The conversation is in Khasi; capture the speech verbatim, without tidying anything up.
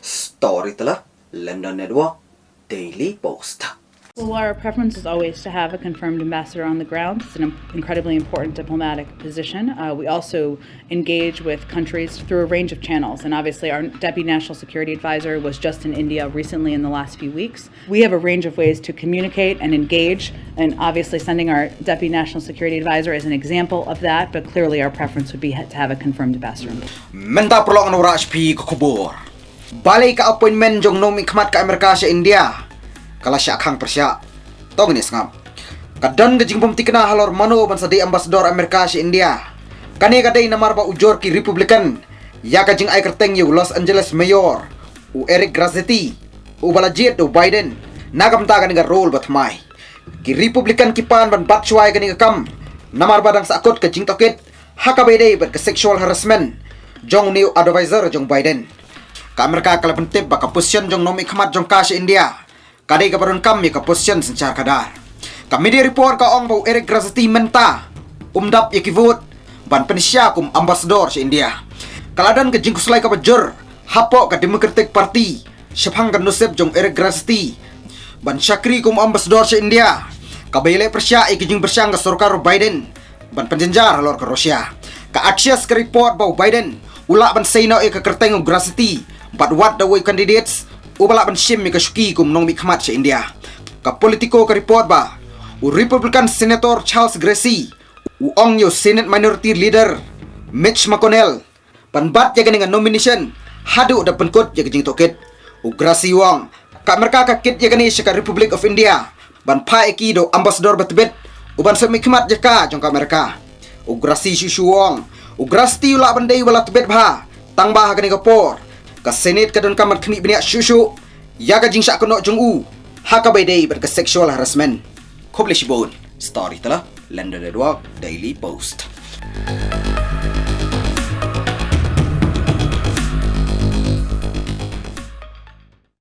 Storyteller, London Network, Daily Post. Well, our preference is always to have a confirmed ambassador on the ground. It's an incredibly important diplomatic position. Uh, we also engage with countries through a range of channels. And obviously, our Deputy National Security Advisor was just in India recently in the last few weeks. We have a range of ways to communicate and engage. And obviously, sending our Deputy National Security Advisor is an example of that. But clearly, our preference would be to have a confirmed ambassador. Mynta paralok ngan wanrah sha phi ka khubor. Balei ka appointment jong nongmihkhmat ka Amerika sha India ka la shah khang pyrshah? To ngin ïa sngap. Ka don ka jingbym thikna halor mano ban sa dei ambassador Amerika sha India. Kane ka dei namar ba ujor ki Republican ïa ka jingai kyrteng ïa u Los Angeles Mayor, u Eric Garcetti, uba la jied da u Biden na ka bynta kane ka role ba thymmai. Ki Republican ki pan ban bat shuwa ïa kane ka kam namar ba dang sahkut ka jingtohkit ha kaba ïadei bad ka sexual harassment jong une u advisor jong Biden. Ka Amerika ka la pyntip ba ka position jong nongmihkhmat jong ka sha India ka dei kaba donkam ïa ka position synshar khadar. Ka media report ka ong ba u Eric Garcetti mynta um dap ïa ki vote ban pynshai kum ambassador sha India. Ka la don ka jingkhuslai kaba jur hapoh ka Democratic Party shaphang ka nusip jong Eric Garcetti ban shakri kum ambassador sha India, kaba ïaleh pyrshah ïa ka jingpyrshang ka sorkar u Biden ban pynjynjar halor ka Russia. Ka Axios ka report ba u Biden u lah ban sei noh ïa ka kyrteng u Garcetti bad wat da uwei u candidates uba lah ban shim ïa ka shuki kum nongmihkhmat sha India. Ka Politico ka report ba u Republican Senator Charles Grassley u ong ïa u Senate Minority Leader Mitch McConnell ban bat ïa kane ka nomination haduh da pynkut ïa ka jingtohkit. U Grassley u ong ka Amerika ka kit ïa kane sha ka Republic of India ban phah ïa ki da u ambassador ba tbit u ban sa mihkhmat ïa ka jong ka Amerika. U Grassley shuh shuh u ong u Garcetti u lah ban dei uba la tbit bha tang ba ha kane ka por ka Senate ka donkam ban khmih bniah shuh shuh ïa ka jingshah kynnoh jong u ha kaba ïadei bad ka sexual harassment. Khublei shibun. Storyteller, London Network, Daily Post.